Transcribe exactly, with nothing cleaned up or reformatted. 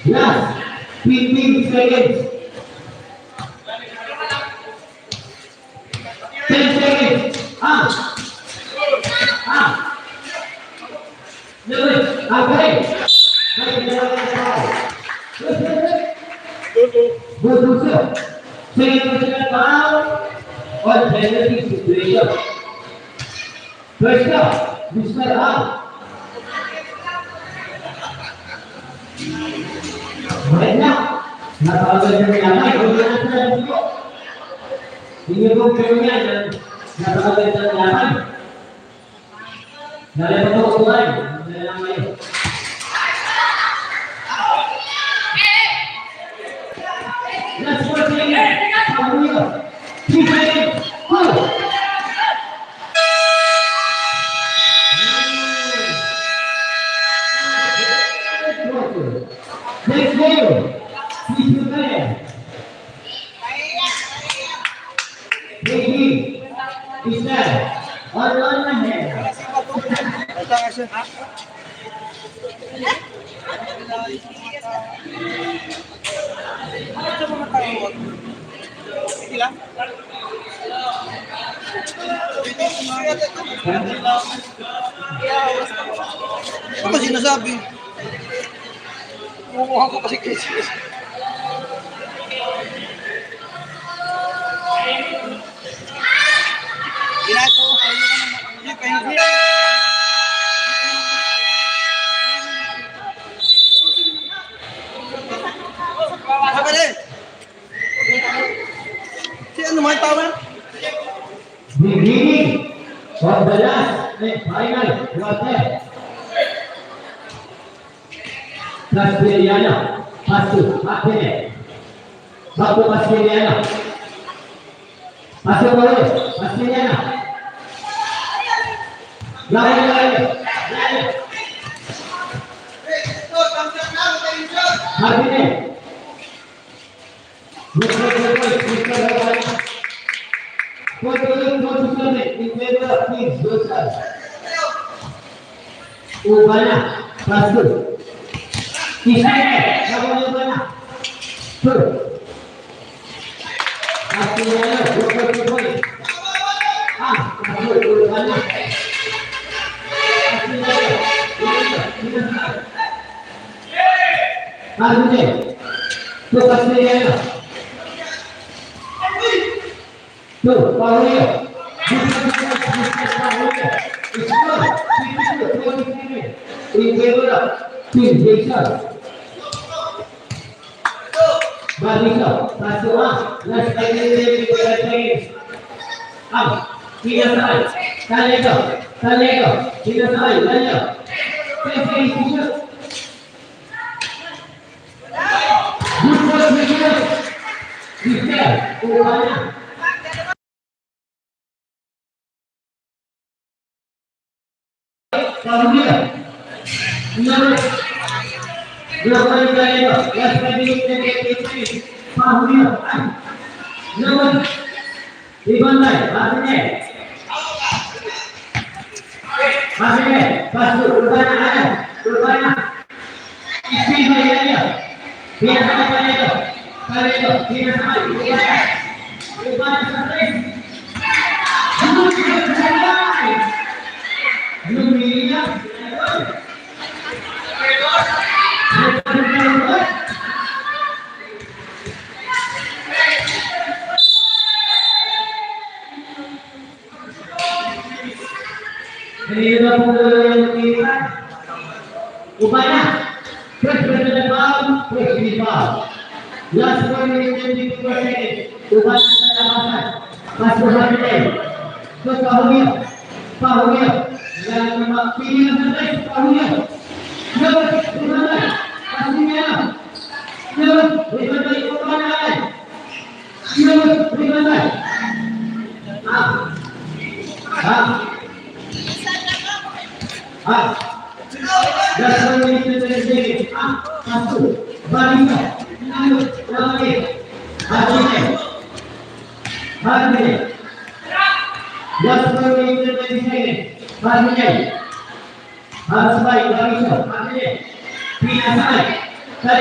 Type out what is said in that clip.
Last fifteen seconds. Ten seconds. Ah. Ah. Lewis. Ah, galing. Galing, galing, galing, galing. Good, good, sir. Second personal foul on penalty situation. First up, Mister Ang. Red na. Napakaganda ng laban. Hindi na sila dito. Hindi po kayo yan. Napakaganda ng laban. Dali pa po, Kuray. Dali lang kayo. Last word, Kuya. Pamuyo. Three seconds. Go. Next game. Please prepare. Baby, Mister, on, on na, eh. Ito nga siya. Ano sa mga tao? Sige lang. Ano sinasabi? Kumukuha ko kasi cases. Ginagawa ko, hindi ko naman, hindi ko, hindi. Kapatid! Si ano, may tawag? Beginning of the last and final quarter. Castellano, pass to Martinez. Back to Castellano. Pass to Paul. Castellano. Layo, layo, layo. Martinez. Good, good, good, good. Mister Urbana. Control, control, control. In favor of Kings, Joseph. Urbana. Pass to. Ismael. Laban ni Urbana. Two. Pass to Yaya. Good, good, good, good. Ah, pass to Urbana. Pass to Yaya. Yaya. Yaya. Martinez. To Castellano. To Paulino. Score. Fifty-two twenty-seven. In favor of Team Jason. Barnisa. Pass to Ang. Last five minutes. Ang. Pinasaan. Talego. Talego. Pinasaan. Talego. Ten seconds to shoot. Good pass, Miguel. Miguel, kuha na. Pahuya. No. Grabe tayo. Last five minutes na, pahuya. Ay. No. Ibon tayo, Martinez. Martinez, pass to Urbana, Alan. Urbana. Steve Maria. Pinasabay pa nito. Pa nito. Pinasabay. Urbana. Urbana sa tres. Lumiliyak. Kanina na po na lang yung tira. Uba na. First, first na foul. First, first foul. Last one minute, twenty-two seconds. Uba na sa labasan. Pass to Holiday. Pass to Holiday. Pahuli. Yan ang mga pili ng Santos. Pahuli. Yun. Yun. Pahuli na. Yun. Yun. Yun. Yun. Ah. Ah. Ah. That's one minute and thirty seconds. Ah. Pass to Barisa. Yun. Yun. Yun. Martinez. Last one minute and twenty seconds. Martinez. Pass by Barisa. Martinez. Pinasay.